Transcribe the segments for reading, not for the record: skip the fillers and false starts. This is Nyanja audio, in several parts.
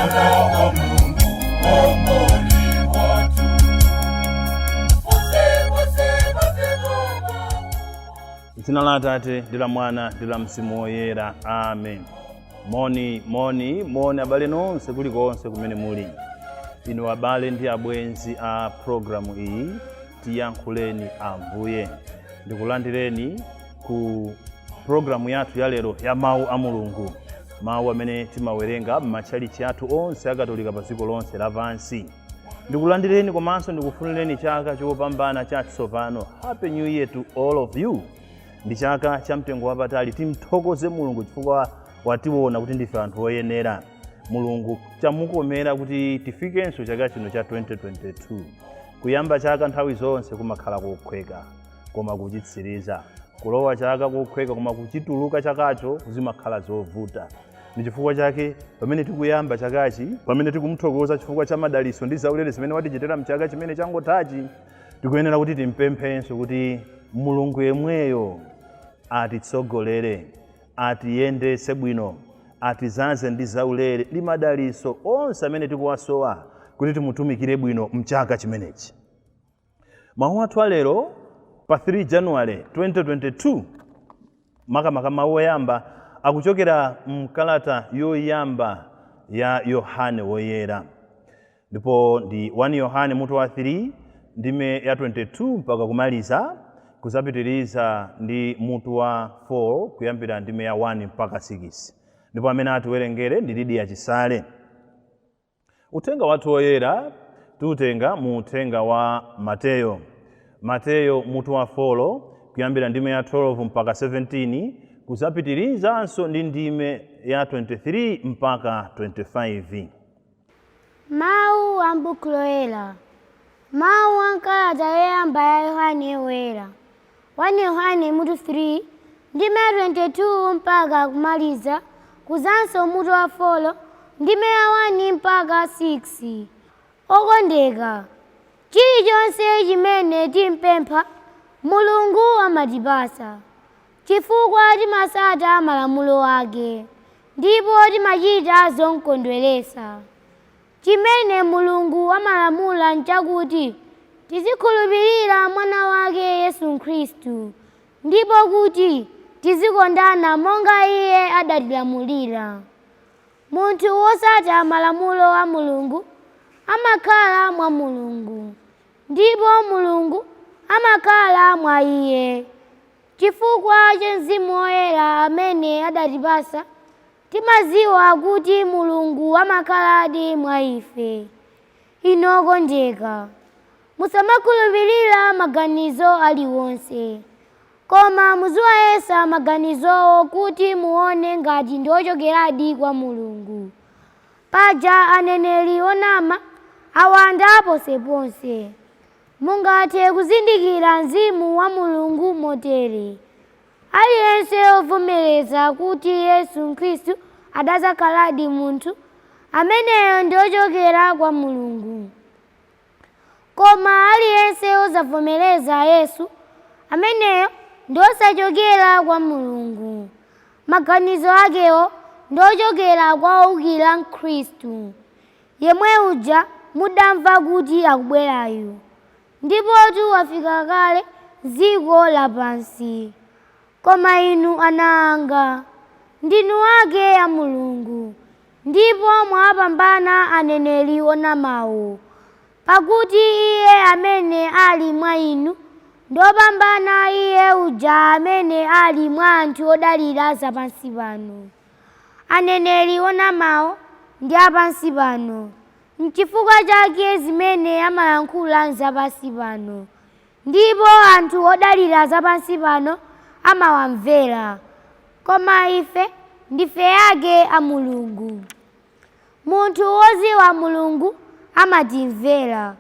Mwana wa Mulungu, Muomboli wathu. Dzina la Atate ndi la Mwana ndi la Mzimu Woyera, amen. Moni, moni, moni abale nonse kulikonse kumene muli. Inu abale ndi abwenzi a programu iyi Tiyankhuleni Ambuye, ndikulandireni ku programu yathu ya lero ya mawu a Mulungu, mawu amene timawerenga m'matchalitchi athu onse akatolika pa dziko lonse lapansi. Ndikulandireni komanso ndikufunireni chaka chopambana chatsopano. Happy New Year to all of you. Ndi chaka cha mtengo wapatali. Timthokoze Mulungu chifukwa wationa kuti ndife anthu oyenera. Mulungu chamukomera kuti tifikenso chaka chino cha 2022. Kuyamba chaka nthawi zonse kumakhala kokhweka, koma kuchitsiriza, kulowa chaka kokhweka, koma kuchituluka chakacho zimakhala zovuta. Ndi chifukwa chake pamene tikuyamba chakachi, pamene tikumuthokoza chifukwa cha madalitso ndi zaulere zimene watichitira mchaka chimene changothachi, tikuyenera kuti timpemphenso kuti Mulungu yemweyo atitsogolere, atiyendetse bwino, atizaze ndi zaulere ndi madalitso onse amene tikuwasowa kuti timutumikire bwino mchaka chimenechi. Mawu athu alero pa 3 January 2022, makamaka mawu oyamba, akuchokera mkalata yoyamba ya Yohane Woyera, ndipo ndi 1 Yohane mutu wa 3 ndime ya 22 mpaka kumaliza, kuzapitiriza ndi mutu wa 4 kuyambira ndime ya 1 mpaka 6. Ndipo amene atiwerengere ndi Lidia Chisale. Uthenga wathu woyera tiutenga mu uthenga wa Mateyo. Mateyo mutu wa 4 kuyambira ndime ya 12 mpaka 17, kuzapitirizanso ndi ndime ya 23 mpaka 25. Mawu a m'Buku Loyera. Mawu a m'kalata yoyamba ya Yohane Woyera. 1 Yohane mutu 3, ndime ya 22 mpaka kumaliza, kudzanso mutu wa 4, ndime ya 1 mpaka 6. Okondeka, chilichonse chimene timpempha, Mulungu amatipatsa, chifukwa timatsata malamulo ake, ndipo timachita zomkondweretsa. Chimene Mulungu amalamula nchakuti tizikhulupirira Mwana wake Yesu Khristu, ndipo kuti tizikondana monga Iye adatilamulira. Munthu wotsata malamulo a Mulungu amakhala mwa Mulungu, ndipo Mulungu amakhala mwa iye. Chifukwa cha Mzimu Woyera amene adatipatsa, timadziwa kuti Mulungu amakhaladi mwa ife. Inu okondeka, musamakhulupirira maganizo aliwonse, koma muziwayesa maganizowo kuti muone ngati ndi ochokeradi kwa Mulungu. Paja aneneri onama awanda ponseponse. Mungathe kuzindikira Mzimu wa Mulungu motere: Aliyense wovomereza kuti Yesu Khristu adadzakhaladi munthu, ameneyo ndi wochokera kwa Mulungu. Koma aliyense wosavomereza Yesu, ameneyo ndi wosachokera kwa Mulungu. Maganizo akewo ndi ochokera kwa woukira Khristu, yemwe uja mudamva kuti akubwerayu, ndipotu wafika kale m'dziko lapansi. Koma inu ana anga, ndinu ake a Mulungu, ndipo mwawapambana aneneri onamawo, pakuti Iye amene ali mwa inu ndi wopambana iye uja amene ali mwa anthu odalira zapansi pano. Aneneri onamawo ndi apansi pano, n'chifukwa chake zimene amalankhula n'zapansi pano, ndipo anthu odalira zapansi pano amawamvera. Koma ife ndife ake a Mulungu. Munthu wodziwa Mulungu amatimvera,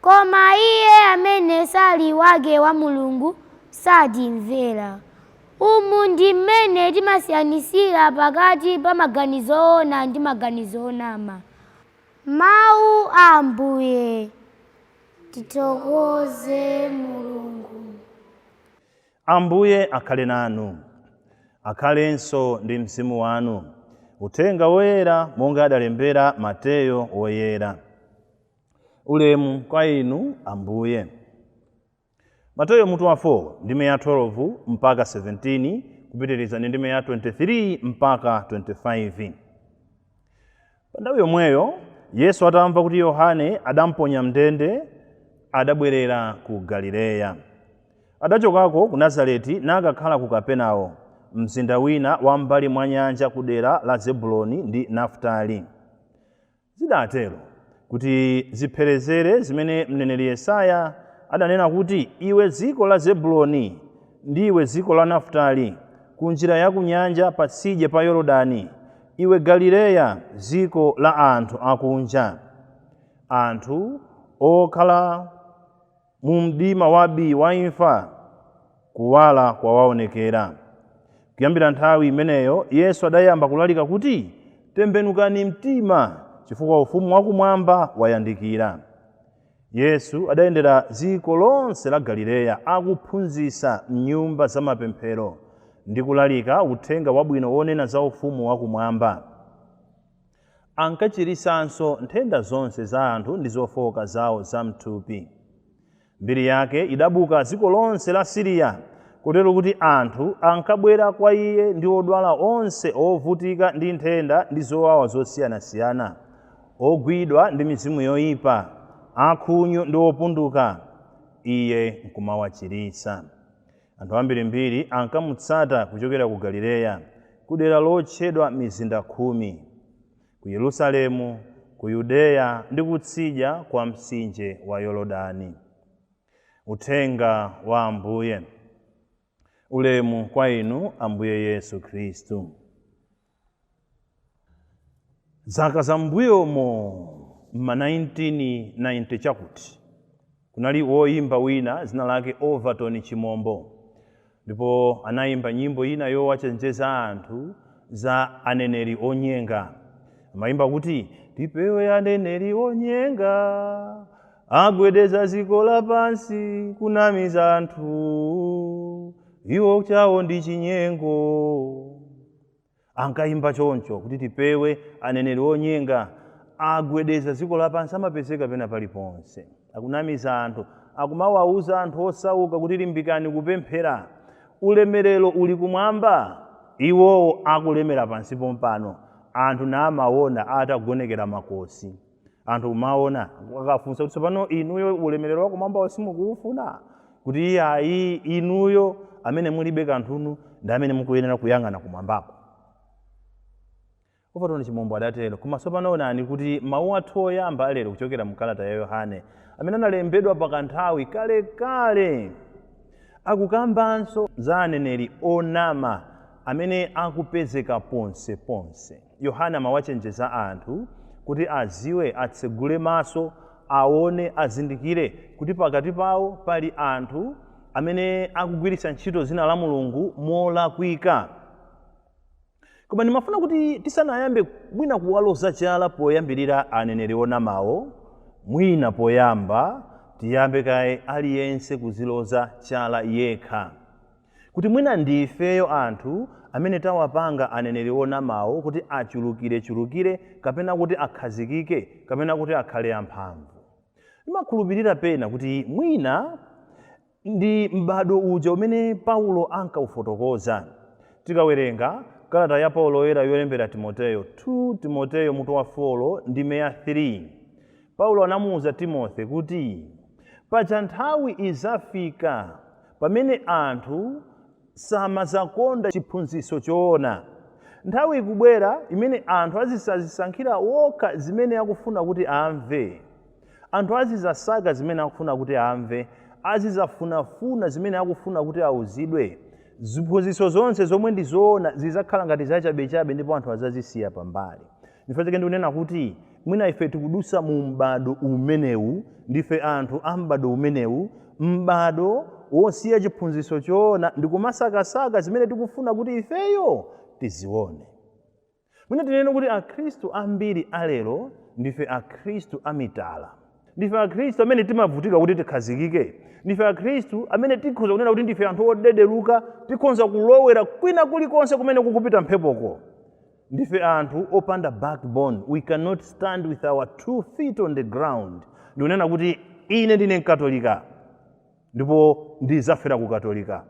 koma iye amene sali wake wa Mulungu satimvera. Umu ndi mmene timasiyanitsira pakati pa maganizo oona ndi maganizo onama. Mawu a Ambuye. Tithokoze Mulungu. Ambuye akhale nanu, akhalenso ndi mzimu wanu. Uthenga Woyera monga adalembera Mateyo Woyera. Ulemu kwa inu Ambuye. Mateyo mutu wa 4 ndime ya 12 mpaka 17, kupitiriza ndi ndime ya 23 mpaka 25. Pa nthawi yomweyo Yesu atamva kuti Yohane adamponya m'ndende, adabwerera ku Galileya. Adachokako ku Nazareti nakakhala ku Kapenawo, mzinda wina wa m'mbali mwa nyanja ku dera la Zebuloni ndi Nafutali. Zidatero kuti zipherezere zimene mneneri Yesaya adanena kuti, Iwe dziko la Zebuloni ndi iwe dziko la Nafutali, ku njira ya ku nyanja patsidya pa Yordani, iwe Galileya, dziko la anthu akunja. Anthu okhala mu mdima wa bii wa imfa, kuwala kwawaonekera. Kuyambira nthawi imeneyo Yesu adayamba kulalika kuti, Tembenukani mtima, chifukwa ufumu wakumwamba wayandikira. Yesu adayendera dziko lonse la Galileya, akuphunzitsa m'nyumba zamapemphero ndi kulalika uthenga wabwino wonena za ufumu wakumwamba. Ankachiritsanso nthenda zonse za anthu ndi zofooka zao zam'thupi. Mbiri yake idabuka dziko lonse la Siriya, kotero kuti anthu ankabwera kwa iye ndi odwala onse ovutika ndi nthenda ndi zowawa zosiyanasiyana, ogwidwa ndi mizimu yoipa, akhunyu ndi opunduka, iye nkumawachiritsa. Anthu ambirimbiri ankamutsata kuchokera ku Galileya, ku dera lotchedwa Mizinda Khumi, ku Yerusalemu, ku Yudeya ndi kutsidya kwa mtsinje wa Yorodani. Uthenga wa Ambuye. Ulemu kwa inu, Ambuye Yesu Khristu. Zaka zam'mbuyomo m'ma 1990 chakuti, kunali woyimba wina dzina lake Overton Chimombo ndipo anayimba nyimbo ina yowachenjeza anthu za aneneri onyenga. Amayimba kuti, tipewe aneneri onyenga, agwedeza dziko lapansi kunamiza anthu, iwo chawo ndi chinyengo. Ankayimba choncho kuti tipewe aneneri onyenga, agwedeza dziko lapansi, amapezeka pena paliponse, akunamiza anthu, akumawauza anthu osauka kuti limbikani kupemphera, ulemerero uli kumwamba, iwowo akulemera pansi pompano, anthu namaona atagonekera makosi. Anthu kumaona akafunsa kuti tsopano inuyo ulemerero wakumwambawo simukuufuna, kuti iyayi, inuyo amene mulibe kanthunu ndi amene mukuyenera kuyang'ana kumwambako. Overton Chimombo adatero. Koma tsopano onani kuti mawu athu oyamba alero kuchokera mu kalata ya Yohane, amene analembedwa pakanthawi kalekale, akukambanso za aneneri onama amene akupezeka ponseponse. Yohane amawachenjeza anthu kuti adziwe, atsegule maso, aone, azindikire kuti pakati pawo pali anthu amene akugwiritsa ntchito dzina la Mulungu molakwika. Koma ndimafuna kuti tisanayambe mwina kuwaloza chala poyambirira aneneri onamawo, mwina poyamba tiyambe kaye aliyense kuziloza chala yekha, kuti mwina ndi ifeyo anthu amene tawapanga aneneri onamawo kuti achulukirechulukire kapena kuti akhazikike kapena kuti akhale amphamvu. Ndimakhulupirira pena kuti mwina ndi m'bado uja umene Paulo ankaufotokoza. Tikawerenga kalata ya Paulo Woyera yolembera Timoteyo, 2 Timoteyo mutu wa 4 ndime ya 3, Paulo anamuuza Timothy kuti paja nthawi izafika pamene anthu samazakonda chiphunzitso choona. Nthawi ikubwera imene anthu azisazisankhira wokha zimene akufuna kuti amve. Anthu azizasaka zimene akufuna kuti amve, azizafunafuna zimene akufuna kuti auzidwe. Ziphunzitso zonse zomwe ndi zoona zizakhala ngati zachabechabe ndipo anthu azazisiya pambali. Chifukwa chake ndikunena kuti mwina ife tikudusa mu m'bado umenewu, ndife anthu a m'bado umenewu, m'bado wosiya chiphunzitso choona ndi kumasakasaka zimene tikufuna kuti ifeyo tizione. Mwina tinene kuti Akhristu ambiri alero ndife Akhristu amitala. Ndife Akhristu amene timavutika kuti tikhazikike. Ndife Akhristu amene tikhoza kunena kuti ndife anthu odederuka, tikhoza kulowera kwina kulikonse kumene kukupita mphepoko. Ndife anthu opanda backbone. We cannot stand with our two feet on the ground ndikunena kuti ine ndine Mkatolika ndipo ndizafera ku Katolika.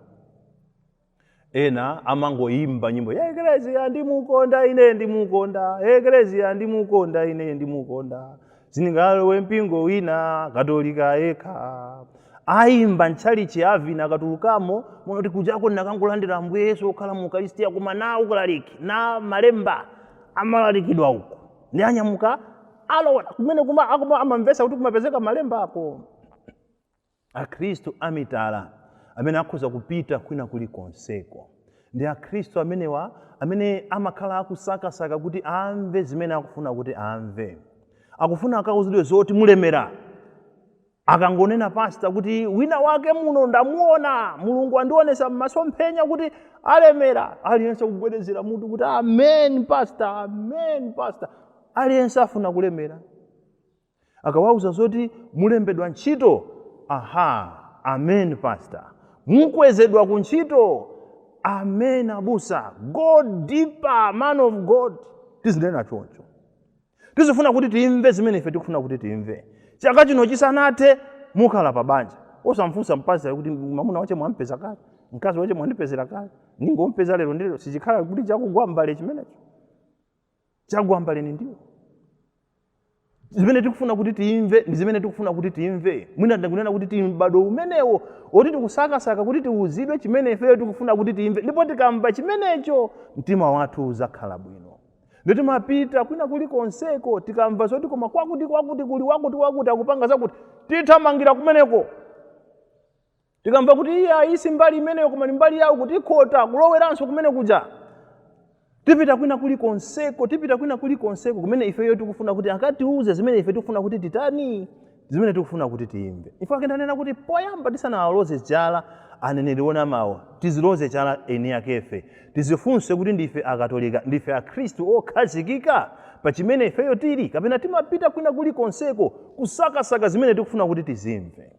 Ena amangoyimba nyimbo ya Ekleziya, "Ndimukonda ine, ndimukonda Ekleziya, ndimukonda ine, ndimukonda, sindingalowe mpingo wina, Katolika yekha." Ayimba ntchalichi, avina, akatulukamo munoti kujako nakangolandira Ambuye Yesu okhala mu Ukaristiya, koma na ukalaliki na malemba amalalikidwa uko, ndi anyamuka alowa kumene kuma amamvesa kuti kumapezeka malemba ako. Akhristu amitala amene akhoza kupita kwina kulikonseko ndi Akhristu amenewa amene amakhala akusakasaka kuti amve zimene akufuna kuti amve. Akufuna akauzidwe zoti mulemera. Akangonena pastor kuti wina wake muno ndamuona, Mulungu andionesa m'masomphenya kuti alemera, aliyense kugwedezera mutu kuti, "Amen, pastor, amen, pastor." Aliyense afuna kulemera. Akawauza zoti mulembedwa ntchito, "Aha, amen, pastor." Mukwezedwa ku ntchito, "Amen, abusa, go deeper, man of God." Tizinena choncho. Tizifuna kuti timve zimene ife tikufuna kuti timve. Chaka chino chisanathe mukhala pa banja. Osamfunsa mpasa kuti mwamuna wache mwampeza kale, mkazi wache mwandipezera kale, ningompeza lero ndi lero. Sichikhala kuti chakugwa mbale chimenecho, chagwa mbale ni ndiwo. Zimene tikufuna kuti timve ndi zimene tikufuna kuti timve. Mwina ndikunena kuti tili m'bado umenewo oti tikusakasaka kuti tiuzidwe chimene ifeyo tikufuna kuti timve, ndipo tikamva chimenecho mtima wathu uzakhala bwino. Ndi timapita kwina kulikonseko. Tikamva zoti koma kwakuti kwakuti kuli wakuti wakuti akupanga zakuti, tithamangira kumeneko. Tikamva kuti iye ayisi mbali imeneyo koma ni mbali yawo, kuti ikhota kuloweranso kumene kuja. Tipita kwina kulikonseko, tipita kwina kulikonseko kumene ifeyo tikufuna kuti akatiuze zimene ife tikufuna kuti titani, zimene tikufuna kuti timve. Ife ake ndanena kuti poyamba, tisanawaloze chala aneneri onamawo, tiziloze chala eni akefe. Tizifunse kuti ndife Akatolika, ndife Akhristu okhazikika pa chimene ifeyo tili, kapena timapita kwina kulikonseko kusakasaka zimene tikufuna kuti tizimve?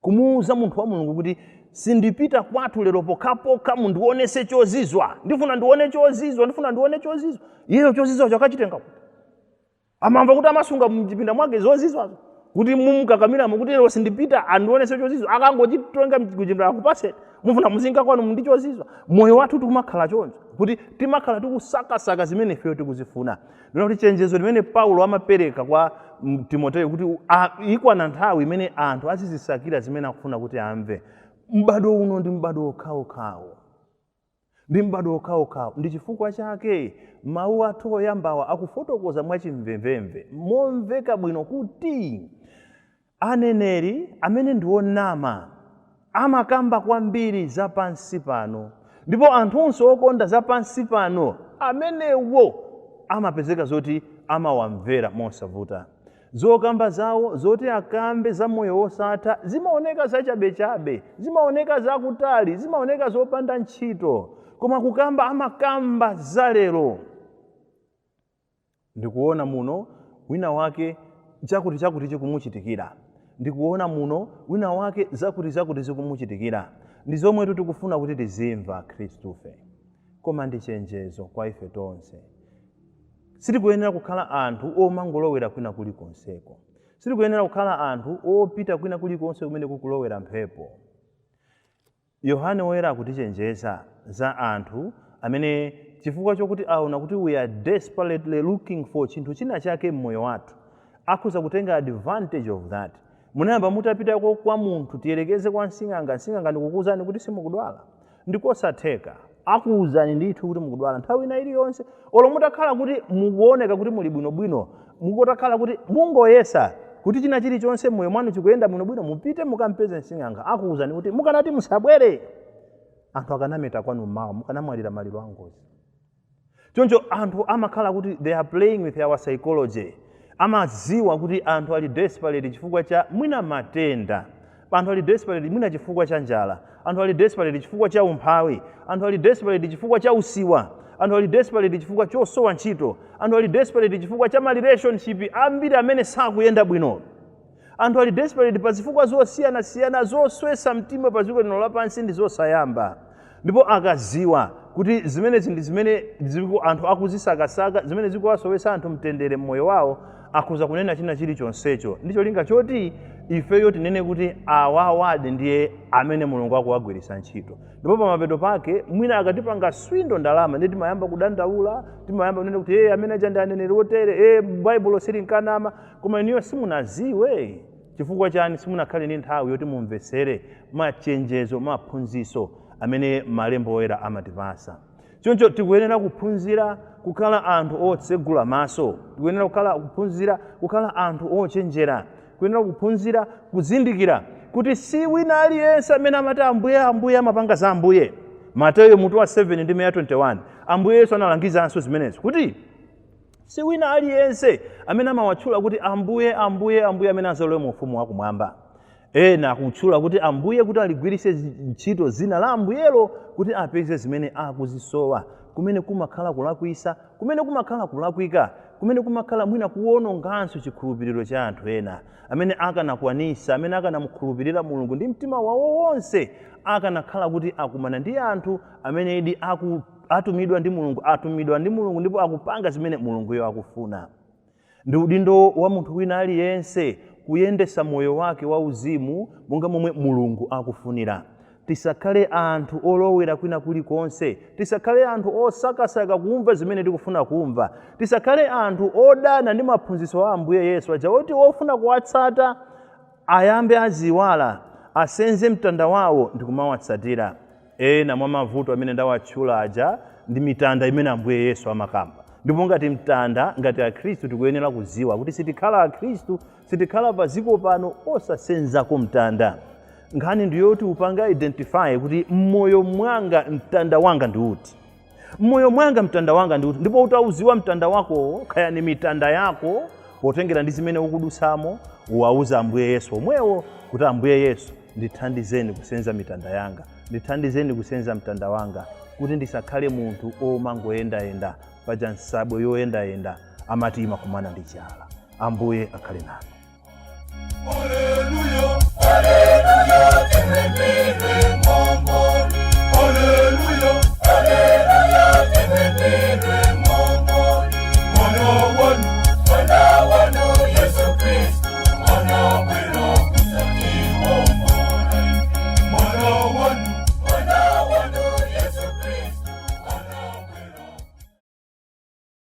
Kumuuza munthu wa Mulungu kuti sindipita kwathu lero pokhapokha mundionese chozizwa, ndifuna ndione chozizwa, ndifuna ndione chozizwa. Iyeyo chozizwa chakachitenga kuti? Amamva kuti amasunga mchipinda mwake zozizwazo, kuti mumkakamiramo kuti lero sindipita andionese chozizwa, akangochitenga kuchipinda akupaseni, mufuna muzinga kwanu ndi chozizwa. Moyo wathu tikumakhala choncho, kuti timakhala tikusakasaka zimene ifeyo tikuzifuna. Ndina kuti chenjezo limene Paulo amapereka kwa Timoteyo kuti ikwana nthawi imene anthu azizisakira zimene akufuna kuti amve. M'bado uno ndi m'bado okhaokhawo, ndi m'bado okhaokhawo. Ndi chifukwa chake mawu athu oyambawa akufotokoza mwachimvemvemve, momveka bwino, kuti aneneri amene ndi onama amakamba kwambiri za pansi pano, ndipo anthunso okonda za pansi pano amenewo amapezeka zoti amawamvera mosavuta. Zokamba zawo zoti akambe za moyo wosatha zimaoneka zachabechabe, zimaoneka zakutali, zimaoneka zopanda ntchito, koma kukamba amakamba za lero. Ndikuona muno wina wake chakuti chakuti chikumuchitikira, ndikuona muno wina wake zakuti zakuti zikumuchitikira. Ndi zomwetu tikufuna kuti tizimva Khristufe. Koma ndi chenjezo kwa ife tonse: sitikuyenera kukhala anthu omangolowera kwina kulikonseko. Sitikuyenera kukhala anthu opita kwina kulikonse kumene kukulowera mphepo. Yohane Woyera akutichenjeza za anthu amene chifukwa chokuti aona kuti we are desperately looking for chinthu china chake mmoyo wathu, akhoza kutenga advantage of that. Munayamba mutapitako kwa munthu, tiyerekeze kwa msing'anga, msing'anga ndikukuwuzani kuti simukudwala? Ndikosatheka. Akuwuzani ndithu kuti mukudwala nthawi ina iliyonse. Olo mutakhala kuti mukuoneka kuti muli bwinobwino, mukutakhala kuti mungoyesa kuti china chilichonse mmoyo mwanu chikuyenda bwinobwino, mupite mukampeze msing'anga, akuwuzani kuti mukanati musabwere, anthu akanameta kwanu mmawa, mukanamwalira maliro angozi. Choncho anthu amakhala kuti they are playing with our psychology. Amadziwa kuti anthu ali desperate chifukwa cha mwina matenda, anthu ali desperate mwina chifukwa cha njala, anthu ali desperate chifukwa cha umphawi, anthu ali desperate chifukwa cha usiwa, anthu ali desperate chifukwa chosowa ntchito, anthu ali desperate chifukwa cha ma relationship ambiri amene sakuyenda bwino, anthu ali desperate pa zifukwa zosiyanasiyana zoswesa mtima pa dziko lino lapansi ndi zosayamba. Ndipo akaziwa kuti kuti zimenezi ndi zimene anthu akuzisakasaka, zimene zikuwasowetsa anthu mtendere mmoyo wawo. Akhoza kunena china chilichonsecho ndi cholinga choti ifeyo tinene kuti awawadi ndiye amene Mulungu akuwagwiritsa ntchito. Ndipo pamapeto pake mwina akatipanga swindle ndalama, ndi timayamba kudandaula, timayamba kunena kuti e, amene aja ndi aneneri otere, e, Baibulo silinkanama. Koma iniyo simunaziwe. Chifukwa chani simunakhale ndi nthawi yoti mumvetsere machenjezo, maphunziso amene malembo oyera amatipasa? Choncho tikuyenera kuphunzira kukhala anthu otsegula maso, tikuyenera kuphunzira kukhala anthu ochenjera, kuyenera kuphunzira kuzindikira kuti si wina aliyense amene amati "Ambuye, Ambuye" amapanga za Ambuye. Mateyo mutu wa 7 ndi 21, Ambuye Yesu analangizanso zimenezo kuti si wina aliyense amene amawatchula kuti "Ambuye, Ambuye, Ambuye" amene azalowe mu ufumu wakumwamba. Ena akutchula kuti "Ambuye" kuti aligwiritse ntchito zina la Ambuyelo kuti apeze zimene akuzisowa, kumene kumakhala kulakwisa, kumene kumakhala kulakwika, kumene kumakhala mwina kuwononganso chikhulupiriro cha anthu ena amene akanakwanisa, amene akanamukhulupirira Mulungu ndi mtima wawo wonse, akanakhala kuti akumana ndi anthu amene idi atumidwa ndi Mulungu, atumidwa ndi Mulungu ndipo akupanga zimene Mulunguyo akufuna. Ndi udindo wa munthu wina aliyense kuyendesa moyo wake wa uzimu monga momwe Mulungu akufunira. Tisakhale anthu olowera kwina kulikonse, tisakhale anthu osakasaka kumva zimene tikufuna kumva, tisakhale anthu odana ndi maphunzitso a Ambuye Yesu aja oti ofuna kuwatsata ayambe aziwala, asenze mtanda wawo ndi kumawatsatira. Ena mwa mavuto amene ndawatchula aja ndi mitanda imene Ambuye Yesu amakamba. Ndipo ngati mtanda, ngati Akhristu, tikuyenera kuziwa kuti sitikhala Akhristu, sitikhala pa dziko pano osasenzako mtanda. Nkhani ndiyoti upange identify kuti mmoyo mwanga mtanda wanga ndi uti, mmoyo mwanga mtanda wanga ndi uti. Ndipo utauziwa mtanda wakowo, kaya ni mitanda yako potengera ndi zimene ukudutsamo, uwauza Ambuye Yesu omwewo kuti, "Ambuye Yesu, ndithandizeni kusenza mitanda yanga, ndithandizeni kusenza mtanda wanga, kuti ndisakhale munthu omangoyendayenda." Paja nsabwe yoyendayenda amati imakumana ndi chala. Ambuye akhale nanu. Hallelujah, hallelujah.